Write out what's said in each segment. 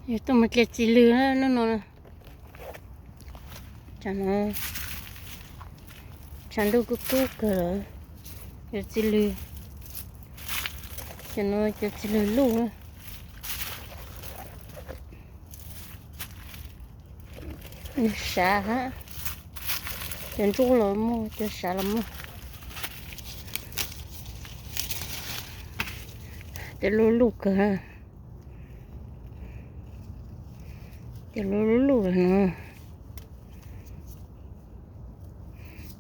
Yog tuaj mus dle txiv lws na hnub no. Tshav no, tshav ntuj kub kub kawg lawm. Cov txiv lws, cov no cov txiv lws luj. Sav hab, cov ntsuab los muaj, cov sav los muaj. Cov luj luj kawg, cov luj luj lawm no.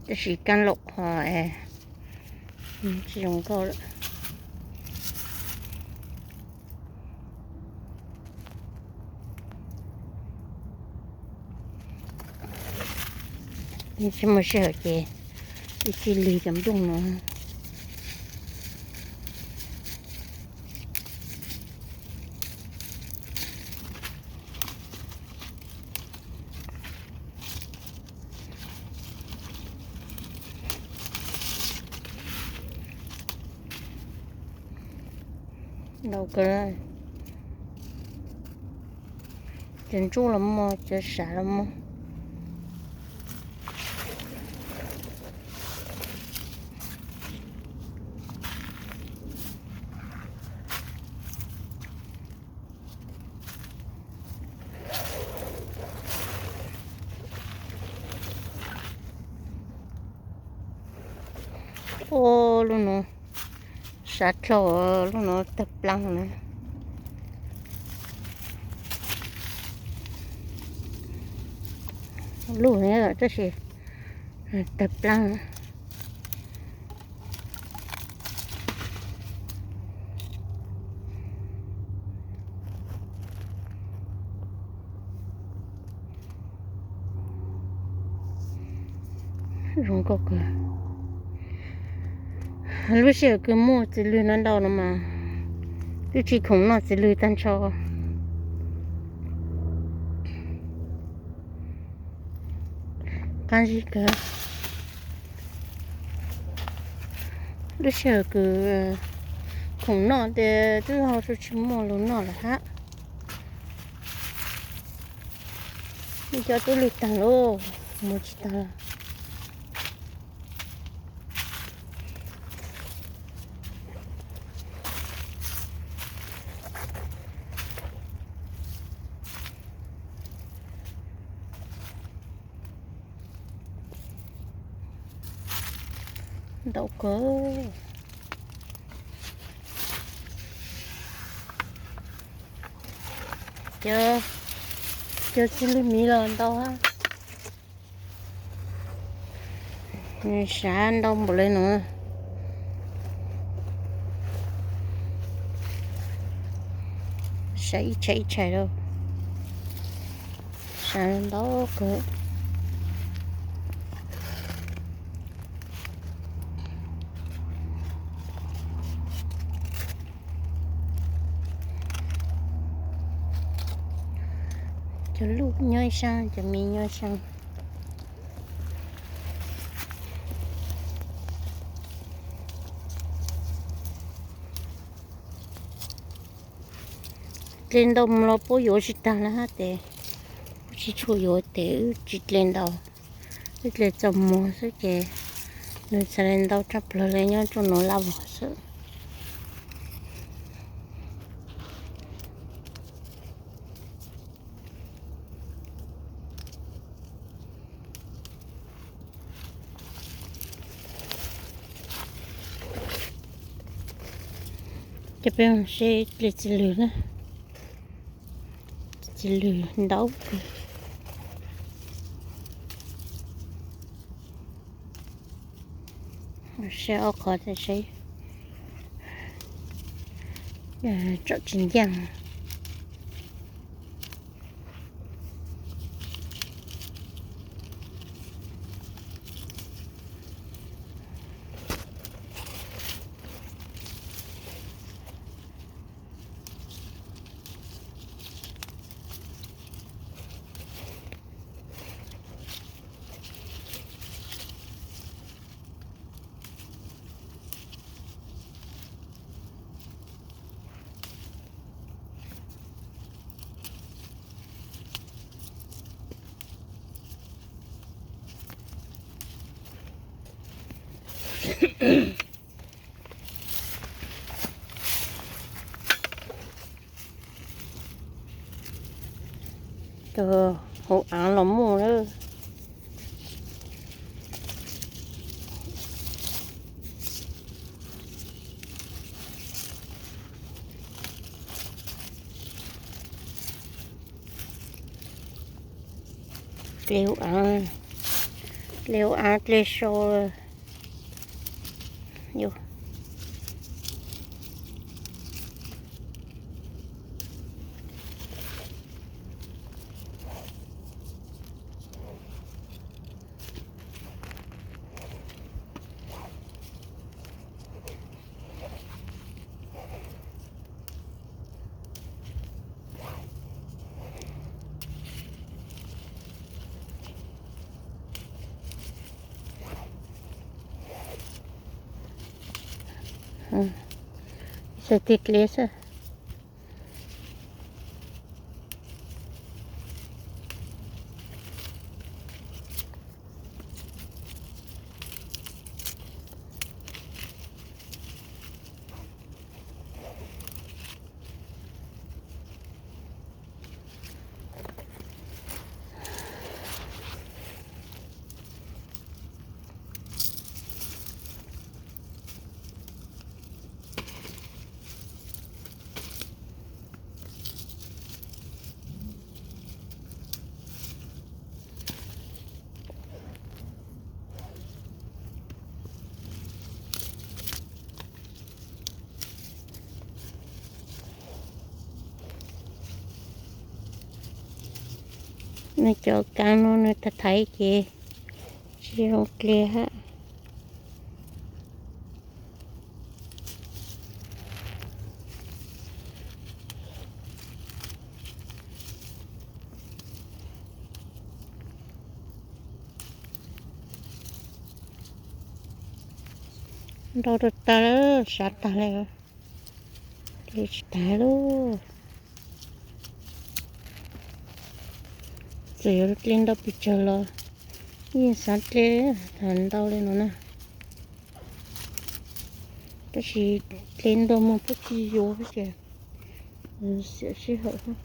Tab sis kab laum qhov es tsis zoo nkauj lawm. Tsis muaj sij hawm ces ib txij lwg cov nplooj no. Ntau kawg, cov ntsuab los muaj, cov sav los muaj. Ua lub no sav dlhau, lub no tawg plaab na. Luj tab sis tawg plaab. Zoo nkauj kawg. Lub sij hawm kws muaj txiv lws no ntau no mas twb tsis khoom noj txiv lws tag nrho. Qab zib kawg. Lub sij hawm kws khoom noj ces twb ho tsis muaj lug noj lawm hab. Cov twb lwj tag lauj, mus tsis tag. Ntau kawg. Cov, cov txiv lws miv los ntau hab. Sav ntau npaum le no. Sav ib tshais ib tshais rau. Sav ntau kawg. Cov luj nyob ib sab, cov miv nyob ib sab. Dle ntau mus los puab yuav tsis tag na hab tes, puab tsis tshua yuav tes wb tsis dle ntau, wb dle txaus muag xwb ces nws txhad le ntau tshaj plawg le nyob rau nuav laj vog xwb. Cov peb seb dle txiv lws na, txiv lws ntau kawg. Seb ob qhov seb tsom tsis ncaaj. Tus hauv av los muaj lawm. Dle hauv av, dle hauv av dle sau. Xav tig dle xwb. Nws cov kav no nws thaiv thaiv ces tsis zoo dle hab. Ntau rau tag lawm, sab tag li, dle tsis tag lauj. Txawm yuav dle ntau pes tsawg los yeej xav dle, tham ntau li no na. Tab sis dle ntau mus pub tsis yuav ces xiam sij hawm.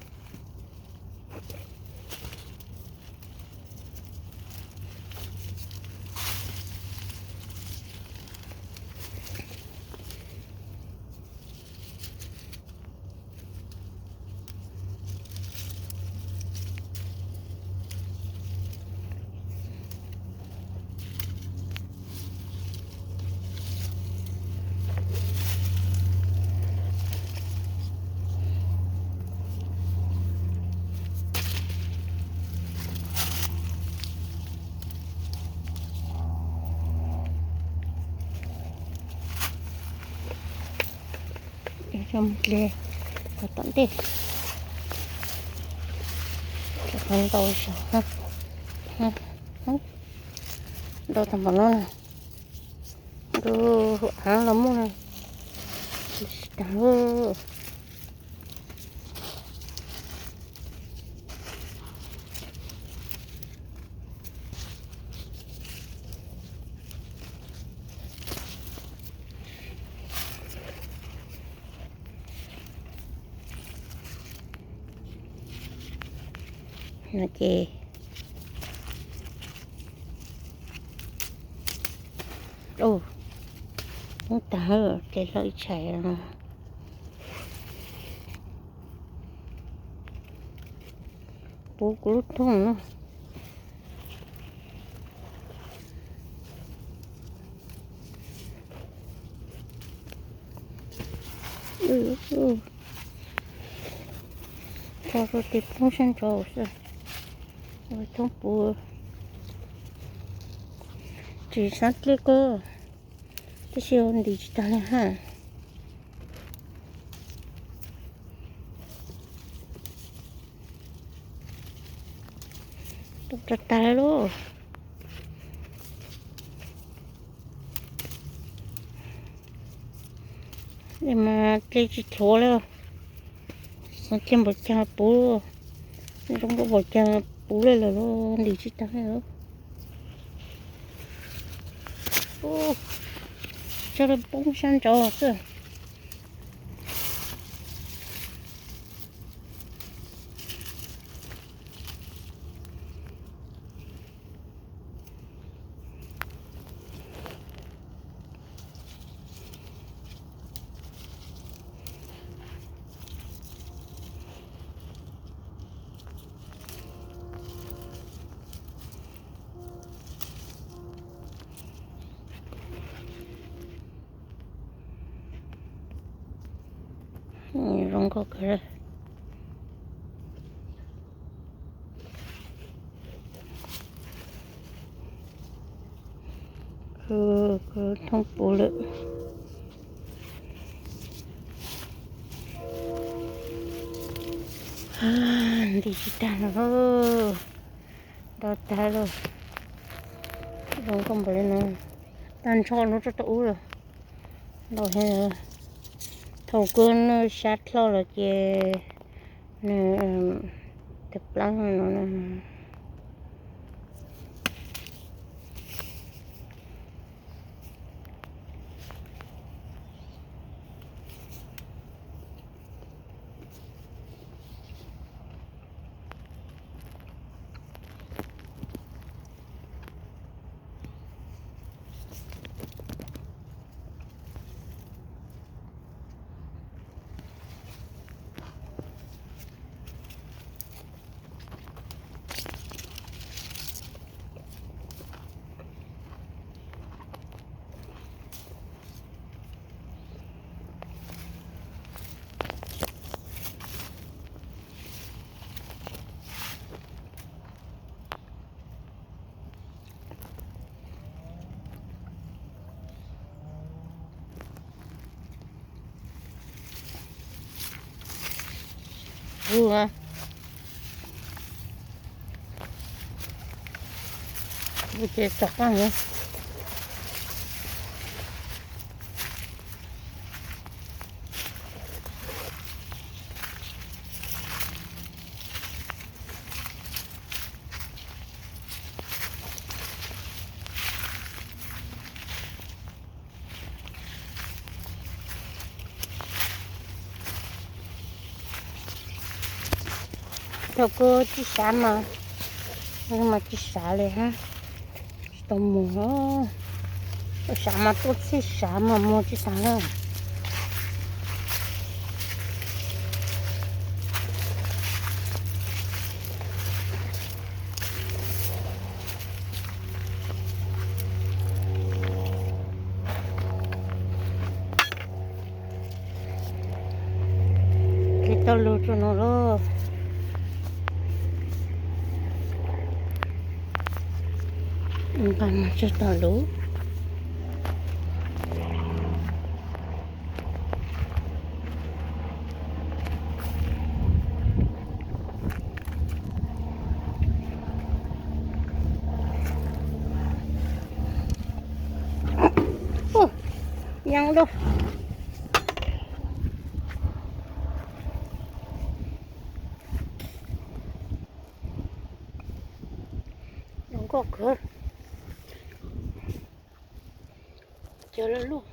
Coj mus dle tom ntej. Ntau, ntau tag npaum no na. Ntu av los muaj na. Tsis tag. No ces, poob tag, ces hlo ib tshais. Puv kuv lub thooj no. Tso rau tes poob sab nraud xwb. Ua thoob puv. Tsis xav dle koj, tab sis ntim tsis tag li hab. Tag tag lauj. Es mas dle tsis thuav li. Xav dle npaum cas puv, zoo nkauj npaum cas puv li lawm los ntim tsis tag li. Coj lawv poob sab nraud xwb. Zoo nkauj kawg. Khwv thoob puv lawm. Nti tsis tag no, ntau tag lawm. Zoo nkauj npaum li no, tag nrho no rau tau ub lawm. Ntau heev. Thaum kawg nws sab dlhau lawm ces nws tus plaub no. Ces tom qab no. Thaum kuv tsis sav mas, mas tsis sav li hab. Tsis tau mus, thaum sav mas tuaj txhij sav mas mus tsis tas lawm. Tsis tau lus rau no lauj. Nqa mas tsis tau lus. Yeej lub. Zoo nkauj kawg. Cov lub lub.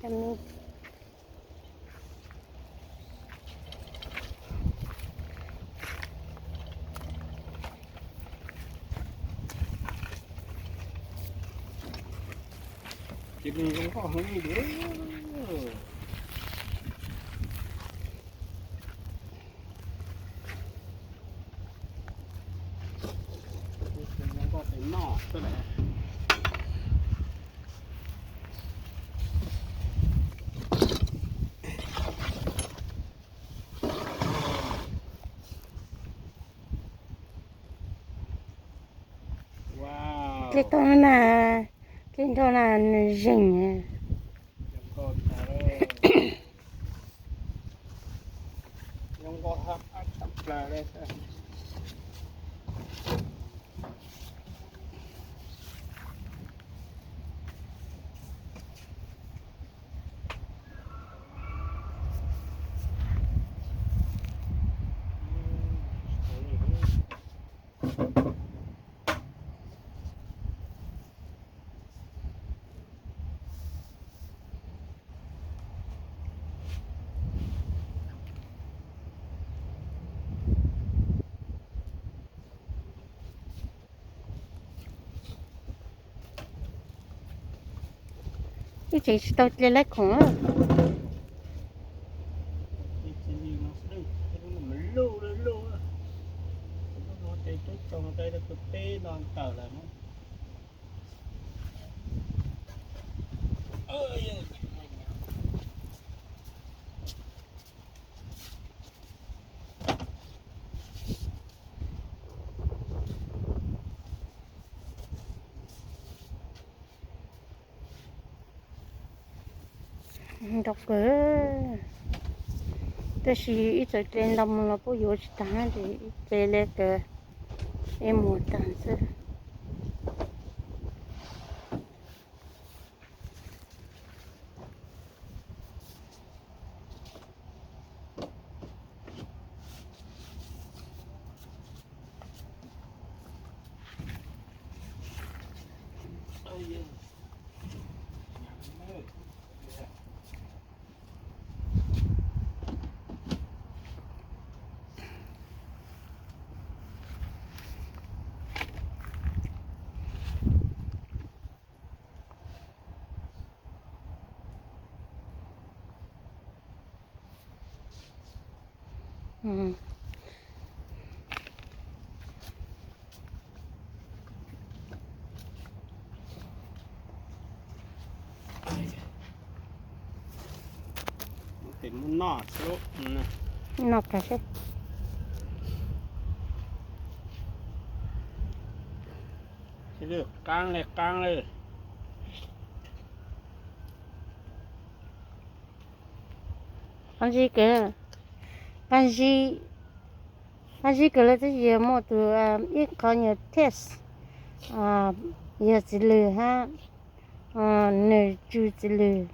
Cov me. Ces nws zoo nkauj heev li. Zoo nkauj tes noj xwb lawm. Dlej tau na, dlej nrog na nws zeeg. Ib tseem tsis tau tle laib khoom. Ntau kawg, tab sis ib txawm tle ntau mus los puab yuav tsis tag, ib ple le kawg ib muag tag xwb. Noj kawg seb. Qaab le qaab le. Pab zib kawg, pab zib, pab zib kawg le tab sis yog muaj tus ib qho nyuag test, yog txiv lws hab, nws tsw txiv lws.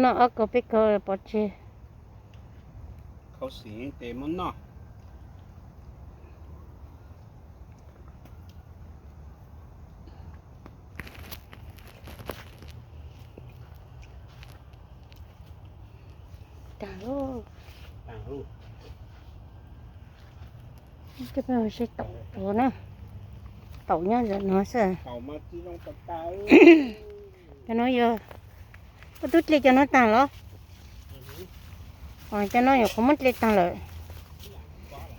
Noj ob kaug peb kaug pov tseg. Khaus xim tes muab noj. Taag lauj. Taag lauj. Cov no seb taum puas na. Taum nyob ntawm no xwb. Cov no yog, koj tub dle cov no taag los? Cov no yog kuv muab dle taag lawm.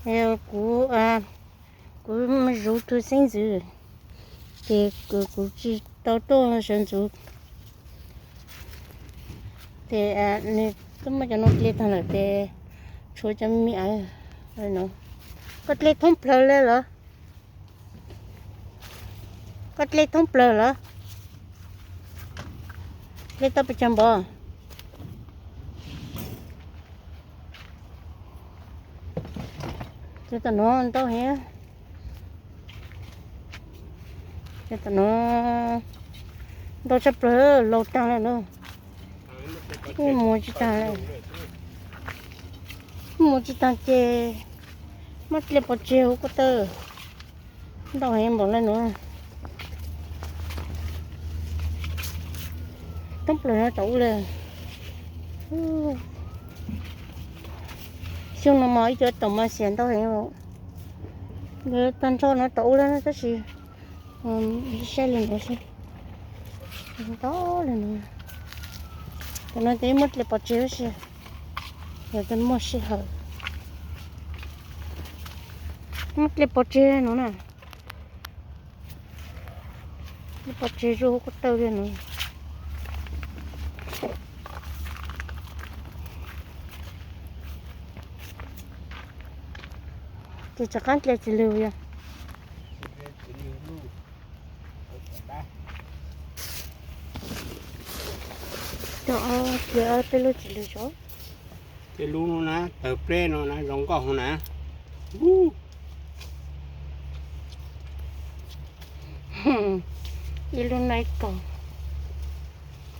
Yog kuv, kuv zuv tug xeeb ntxwv, ces kuv tsis tau tuaj sawv ntxuv. Ces nws twb muab cov no dle taag lawm ces tshuav cov me me no. Koj dle thoob plawg le los? Koj dle thoob plawg los? Dle tau pes tsawg npaum? Cov tom no ntau heev. Cov tom no ntau tshaj plaws, laus taag lawm na. Mus tsis taag, mus tsis taag ces muab dle pov tseg huv ko taw. Ntau heev npaum le nuav. Thoob plaws no tau ua le. Xyoo no mas ib co taum mas xiam ntau heev. Tag nrho no tau ua le tab sis saib li ntawd xwb. Ntau le no. Tam no ces muab dle pov tseg tab sis yog muaj sij hawm muab dle pov tseg no na. Dle pov tseg zuj huv ko taw li no. Ces rov qab dle txiv lws yog. Peb lub txiv lws, tej lub no na, tawg pleb no na, zoo nkauj no na. Ib lub no ib kaug.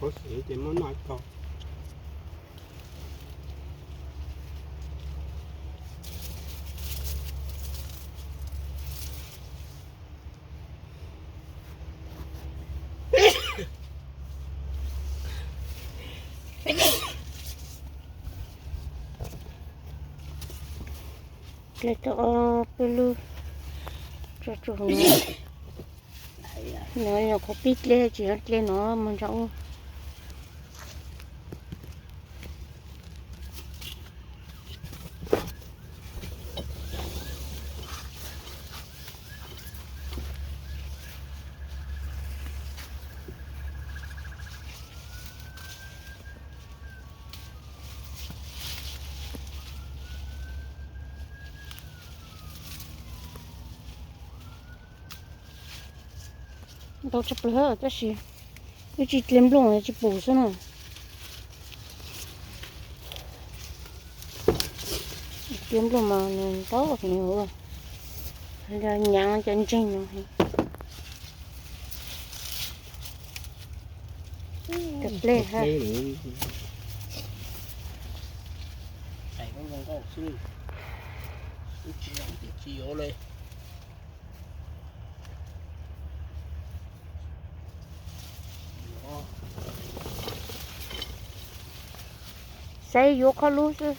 Khaus xim ces muab noj ib kaug. Hle tau ob peb lub tso tsuag no. No yog qhov pib dlej, tsis yog dlej no mas ntsaj ua. Ntau tshaj plaws tab sis wb tsis dlej nplooj tsis pum xwb na. Dlej nplooj mas nws ntau heev, nyav cov ntseeg no. Cov dlej ha. Saib yuav qhov lub xwb.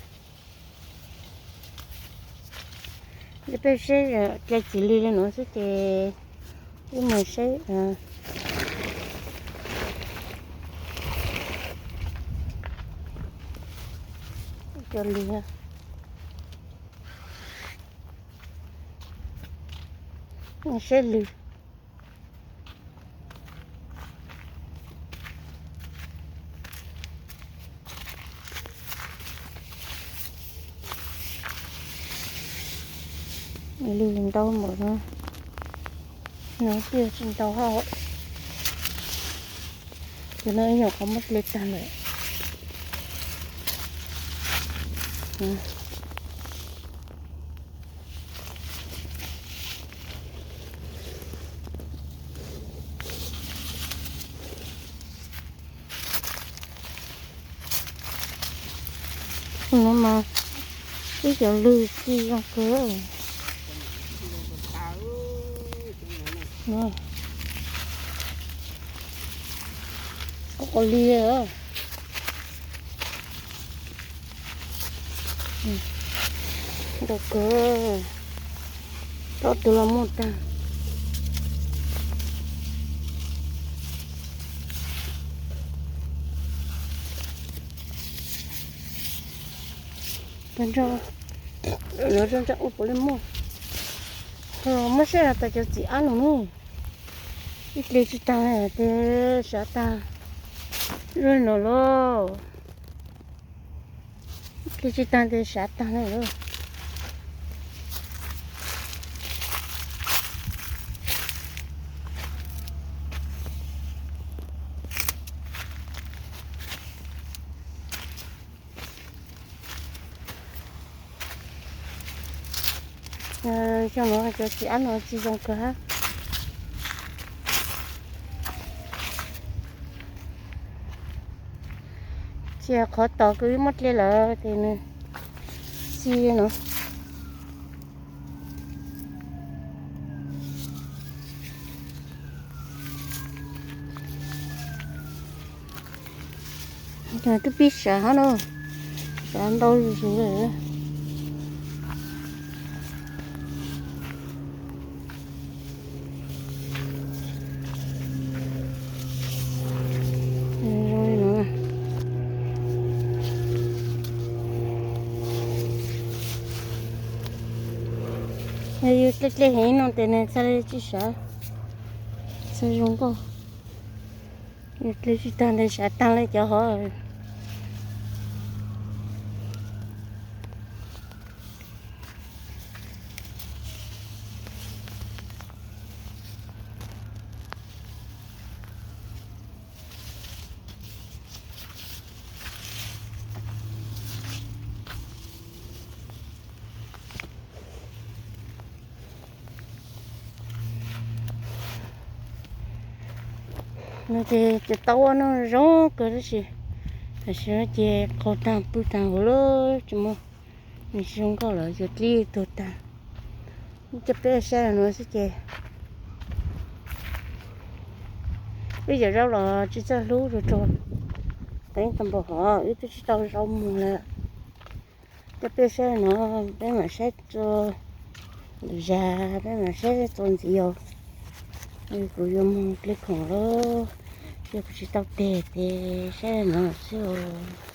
Peb saib dlej txiv li li no xwb ces wb mus saib cov lws. Saib lws. Lws ntau npaum no, no twb tsis ntau hos. Cov no ib nyuag qhov muab dlej tag lawm. No mas ib cov lws ci zoo kawg. Qos qos li. Ntau kawg, tau tus los muaj tag. Lawv ntsaj ua puav leej muaj. Muab saib tas cov txiv ab no ne, ib dlej tsis tag tes sav tag. Zoo no los, ib dlej tsis tag tes sav tag na. Xyoo no cov txiv ab no tsis zoo kawg hab. Tsis qhov tos kws wb muab dlej lawm tes nws txi no. Twb pib sav hab no, sav ntau zuj zus lawm. Yog yus dlej dlej heev no tes nws txhaj le tsis sav, txhaj zoo nkauj. Yus dlej tsis tag tes sav tag le cov hov. No ces cov taub no zoo kawg tab sis tam sim no ces qaug tag pw tag huv lawm tsis muaj, nws tsis zoo nkauj lawm cov dlib tuag tag. Coj peb saib no xwb ces wb yawm zaub los tsis txawj hlub rau rau teeb tag npaum hov wb twb tsis tau zaub muag lawm. Coj peb saib no, peb mam saib txua zas, peb mam saib txua ntxiv os. Kuv yuav mus ple khoom lawm, ces kuv tsis tau tes ces saib no xwb os.